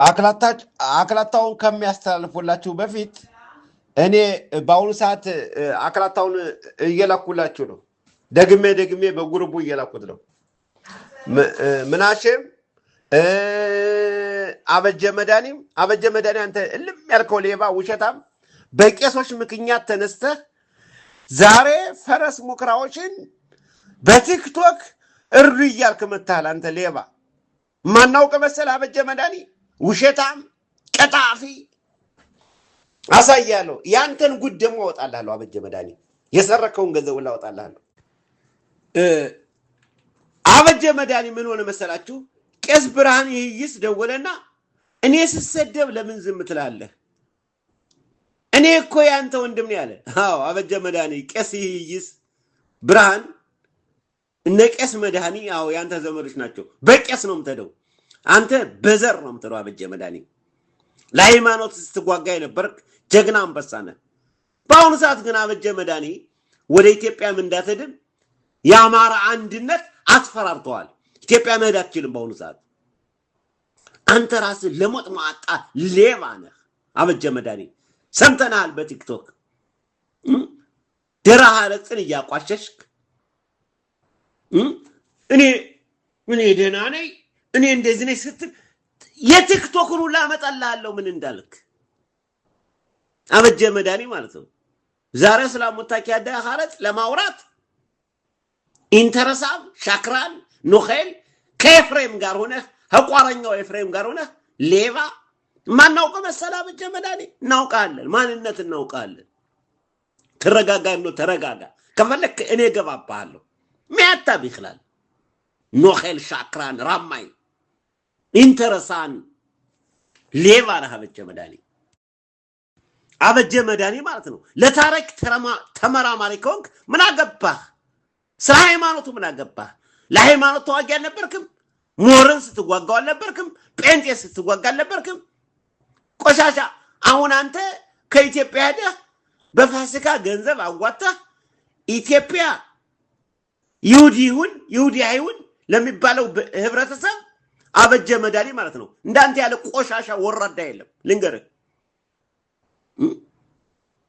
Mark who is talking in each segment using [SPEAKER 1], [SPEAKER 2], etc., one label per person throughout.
[SPEAKER 1] አክላታውን ከሚያስተላልፉላችሁ በፊት እኔ በአሁኑ ሰዓት አክላታውን እየላኩላችሁ ነው። ደግሜ ደግሜ በ group ኡ እየላኩት ነው። ምናሼም አበጀ መድኃኒም፣ አበጀ መድኃኒ አንተ እልም ያልከው ሌባ ውሸታም፣ በቄሶች ምክንያት ተነስተህ ዛሬ ፈረስ ሙክራዎችን በቲክቶክ እርዱ እያልክ መታሃል። አንተ ሌባ ማናውቅ መሰል አበጀ መድኃኒ ውሸታም ቀጣፊ፣ አሳያለሁ። ያንተን ጉድ ደግሞ አወጣልሃለሁ። አበጀ መድኃኒ የሰረከውን ገንዘብ ሁላ አወጣልሃለሁ። አበጀ መድኃኒ ምን ሆነ መሰላችሁ? ቄስ ብርሃን ይህይስ ደወለና እኔ ስሰደብ ለምን ዝም ትላለህ? እኔ እኮ ያንተ ወንድም ነው ያለ። አዎ አበጀ መድኃኒ ቄስ ይህይስ ብርሃን እነ ቄስ መድኃኒ አዎ ያንተ ዘመዶች ናቸው። በቄስ ነው የምትሄደው፣ አንተ በዘር ነው የምትሄደው። አበጀ መድኃኒ ለሃይማኖት ስትጓጋ የነበርክ ጀግና አንበሳ ነህ። በአሁኑ ሰዓት ግን አበጀ መድኃኒ ወደ ኢትዮጵያም እንዳትሄድም የአማራ አንድነት አስፈራርተዋል። ኢትዮጵያ መሄድ አትችልም። በአሁኑ ሰዓት አንተ ራስህ ለሞጥ ማጣ ሌባ ነህ። አበጀ መድኃኒ ሰምተናል። በቲክቶክ ደረሃ ረጽን እያቋሸሽክ እኔ እኔ ደህና ነኝ እኔ እንደዚህ ነኝ ስትል የቲክቶክን ሁላ አመጣልሃለሁ ምን እንዳልክ አበጀ መድኃኒ ማለት ነው። ዛሬ ስለ ሙታኪያ ሐረጽ ለማውራት ኢንተረሳብ ሻክራን ኖኼል ከኤፍሬም ጋር ሆነህ ከቋረኛው ኤፍሬም ጋር ሆነህ ሌባ ማናውቅ መሰለህ? አበጀ መድኃኒ እናውቃለን፣ ማንነት እናውቃለን። ትረጋጋ ነው ተረጋጋ። ከፈለክ እኔ እገባብሃለሁ። ሚያታብ ይክላል ኖኼል ሻክራን ራማይ ኢንተረሳን ሌባ ነህ አበጀ መድኃኒ። አበጀ መድኃኒ ማለት ነው። ለታሪክ ተመራማሪ ከሆንክ ምን አገባህ? ስለ ሃይማኖቱ ምን አገባህ? ለሃይማኖት ተዋጊ አልነበርክም? ሞርን ስትዋጋው አልነበርክም? ጴንጤ ስትዋጋ አልነበርክም? ቆሻሻ። አሁን አንተ ከኢትዮጵያ ሄደህ በፋሲካ ገንዘብ አዋጥተህ ኢትዮጵያ ይሁዲ ይሁን ይሁዲ አይሁን ለሚባለው ህብረተሰብ አበጀ መድኃኒ ማለት ነው። እንዳንተ ያለ ቆሻሻ ወራዳ የለም። ልንገርህ፣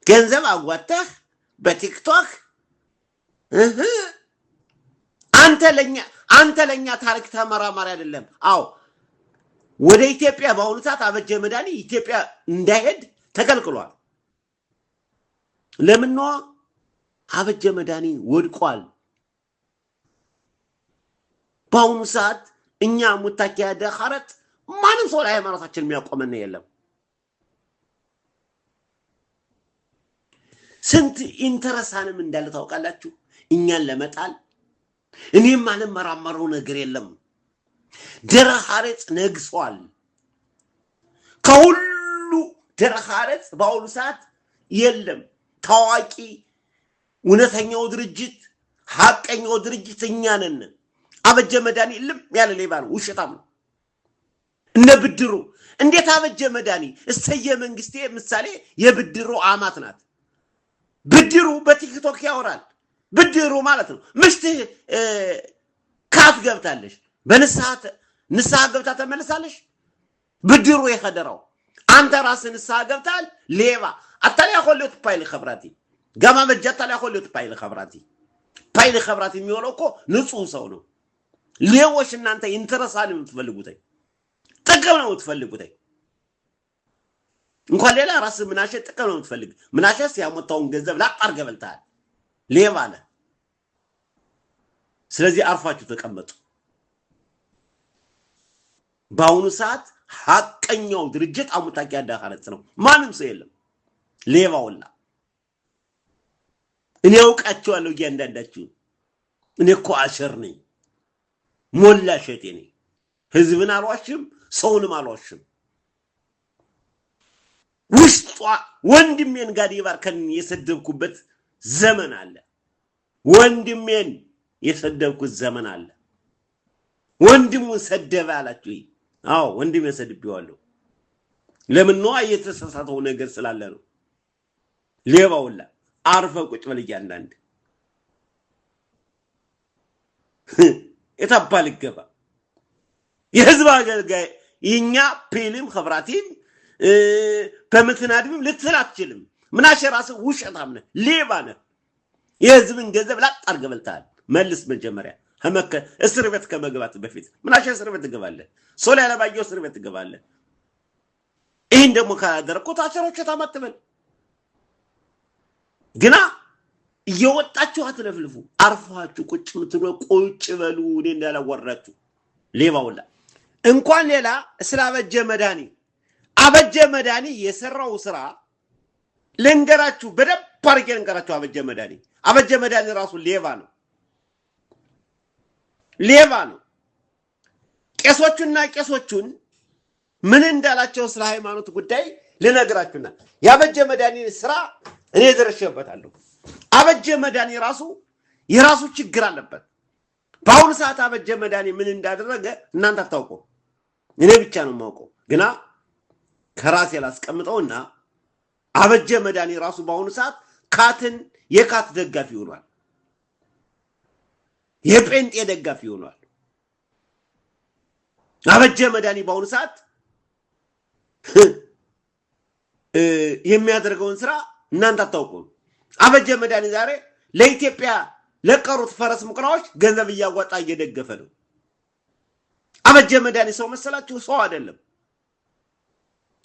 [SPEAKER 1] ገንዘብ አዋጥተህ በቲክቶክ አንተ ለኛ ታሪክ ተመራማሪ አይደለም። አዎ ወደ ኢትዮጵያ በአሁኑ ሰዓት አበጀ መድኃኒ ኢትዮጵያ እንዳይሄድ ተከልክሏል። ለምን ነዋ? አበጀ መድኃኒ ወድቋል። በአሁኑ ሰዓት እኛ ሙታኪያ ደኸረት ማንም ሰው ለሃይማኖታችን የሚያቆመን የለም። ስንት ኢንተረሳንም እንዳለ ታውቃላችሁ? እኛን ለመጣል እኔም አልመራመረው ነገር የለም። ደረሃረጽ ነግሷል። ከሁሉ ደረሃረጽ በአሁኑ ሰዓት የለም። ታዋቂ እውነተኛው ድርጅት ሀቀኛው ድርጅት እኛ ነን። አበጀ መድኃኒ ልም ያለ ሌባ ነው፣ ውሸታም ነው። እነ ብድሩ እንዴት አበጀ መድኃኒ እሰየ መንግስቴ ምሳሌ የብድሩ አማት ናት። ብድሩ በቲክቶክ ያወራል። ብድሩ ማለት ነው። ምሽትህ ካፍ ገብታለች፣ በንስሐ ንስሐ ገብታ ተመልሳለች። ብድሩ የኸደራው አንተ ራስህ ንስሐ ገብታል። ሌባ አታሊያ ኮልዮት ፓይል ኸብራቲ ጋማ መጃ አታሊያ ኮልዮት ፓይል ኸብራቲ ፓይል ኸብራቲ የሚሆነው እኮ ንጹህ ሰው ነው። ሌቦች እናንተ ኢንተረሳን የምትፈልጉት ጥቅም ነው የምትፈልጉት። እንኳን ሌላ ራስህ ምናሸ ጥቅም ነው የምትፈልግ። ምናሸስ ያመጣውን ገንዘብ ላጥ አድርገህ በልተሃል። ሌባ ነህ። ስለዚህ አርፋችሁ ተቀመጡ። በአሁኑ ሰዓት ሀቀኛው ድርጅት አሙታኪ አዳኻረት ነው። ማንም ሰው የለም። ሌባውላ እኔ አውቃቸዋለሁ እያንዳንዳችሁ። እኔ እኮ አሸር ነኝ፣ ሞላ ሸቴ ነኝ። ህዝብን አልዋሽም፣ ሰውንም አልዋሽም። ውስጧ ወንድሜን ጋር ይባርከን የሰደብኩበት ዘመን አለ። ወንድሜን የሰደብኩት ዘመን አለ። ወንድሙን ሰደበ አላችሁ። አዎ ወንድሜን ሰድቤዋለሁ። ለምን ነዋ? የተሳሳተው ነገር ስላለ ነው። ሌባውላ አርፈ ቁጭ በል። እያንዳንድ የታባ ልገባ የህዝብ አገልጋይ እኛ פעילים חברתיים በምትናድምም ልትል አትችልም። ምናሸ ራስህ ውሸታም ነህ፣ ሌባ ነህ። የህዝብን ገንዘብ ላጥ አድርገህ በልተሃል። መልስ መጀመሪያ እስር ቤት ከመግባት በፊት። ምናሸ እስር ቤት ትገባለህ። ሶል ያለባየሁ እስር ቤት ትገባለህ። ይህን ደግሞ ካላደረግኩት አሸር ውሸታም አትበል። ግና እየወጣችሁ አትለፍልፉ። አርፋችሁ ቁጭ ምትሉ ቁጭ በሉ። እኔ እንዳላወራችሁ ሌባውላ እንኳን ሌላ ስለ አበጀ መድኃኒ፣ አበጀ መድኃኒ የሰራው ስራ ልንገራችሁ፣ በደንብ አድርጌ ልንገራችሁ። አበጀ መድኃኒ ራሱ ሌባ ነው፣ ሌባ ነው። ቄሶቹና ቄሶቹን ምን እንዳላቸው ስለ ሃይማኖት ጉዳይ ልነግራችሁና የአበጀ መድኃኒ ስራ እኔ ደርሼበታለሁ። አበጀ መድኃኒ ራሱ የራሱ ችግር አለበት። በአሁኑ ሰዓት አበጀ መድኃኒ ምን እንዳደረገ እናንተ አታውቁም። እኔ ብቻ ነው የማውቀው። ግና ከራሴ ላስቀምጠውና አበጀ መድኃኒ ራሱ በአሁኑ ሰዓት ካትን የካት ደጋፊ ሆኗል። የጴንጤ ደጋፊ ሆኗል። አበጀ መድኃኒ በአሁኑ ሰዓት የሚያደርገውን ስራ እናንተ አታውቁም። አበጀ መድኃኒ ዛሬ ለኢትዮጵያ ለቀሩት ፈረስ ሙቅራዎች ገንዘብ እያዋጣ እየደገፈ ነው። አበጀ መድኃኒ ሰው መሰላችሁ? ሰው አይደለም።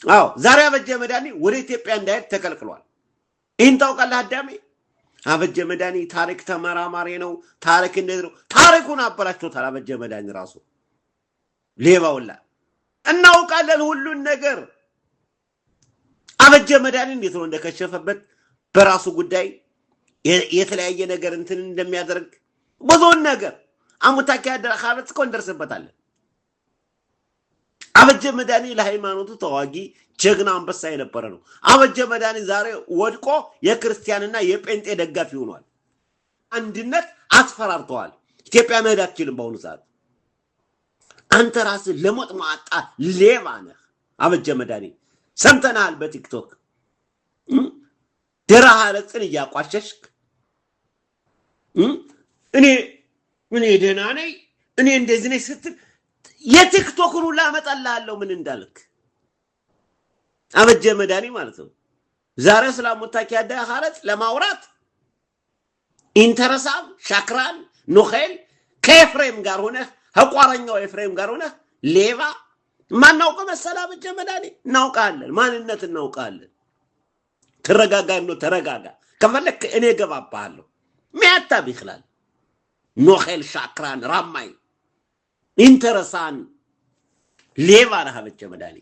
[SPEAKER 1] አዎ፣ ዛሬ አበጀ መድኃኒ ወደ ኢትዮጵያ እንዳይሄድ ተከልክሏል። ይህን ታውቃለህ አዳሜ? አበጀ መድኃኒ ታሪክ ተመራማሪ ነው። ታሪክ እንደዚህ ነው። ታሪኩን አበላሽቶታል። አበጀ መድኃኒ ራሱ ሌባውላ እናውቃለን ሁሉን ነገር። አበጀ መድኃኒ እንዴት ነው እንደከሸፈበት፣ በራሱ ጉዳይ የተለያየ ነገር እንትን እንደሚያደርግ ብዙውን ነገር አሙታኪ ካበት እኮ እንደርስበታለን። አበጀ መድኃኒ ለሃይማኖቱ ተዋጊ ጀግና አንበሳ የነበረ ነው። አበጀ መድኃኒ ዛሬ ወድቆ የክርስቲያንና የጴንጤ ደጋፊ ሆኗል። አንድነት አስፈራርተዋል። ኢትዮጵያ መሄድ አትችልም በአሁኑ ሰዓት። አንተ ራስህ ለሞጥ ማጣ ሌባ ነህ። አበጀ መድኃኒ ሰምተናል። በቲክቶክ ደረሃ ረጽን እያቋሸሽክ እኔ ደህና ነኝ፣ እኔ እንደዚህ ነኝ ስትል የቲክቶክን ሁላ አመጣልሃለሁ ምን እንዳልክ፣ አበጀ መድኃኒ ማለት ነው። ዛሬ ስለ עמותת דרך ארץ ለማውራት אינטרסנט፣ שקרן፣ נוכל ከኤፍሬም ጋር ሆነህ፣ ከቋረኛው ኤፍሬም ጋር ሆነህ ሌባ ማናውቀው መሰለህ? አበጀ መድኃኒ እናውቃለን፣ ማንነት እናውቃለን። ትረጋጋ ነው፣ ተረጋጋ። ከፈለክ እኔ እገባብሃለሁ። מי אתה בכלל נוכל፣ שקרן፣ רמאי፣ אינטרסנט፣ ሌባ ነህ አበጀ መድኃኒ።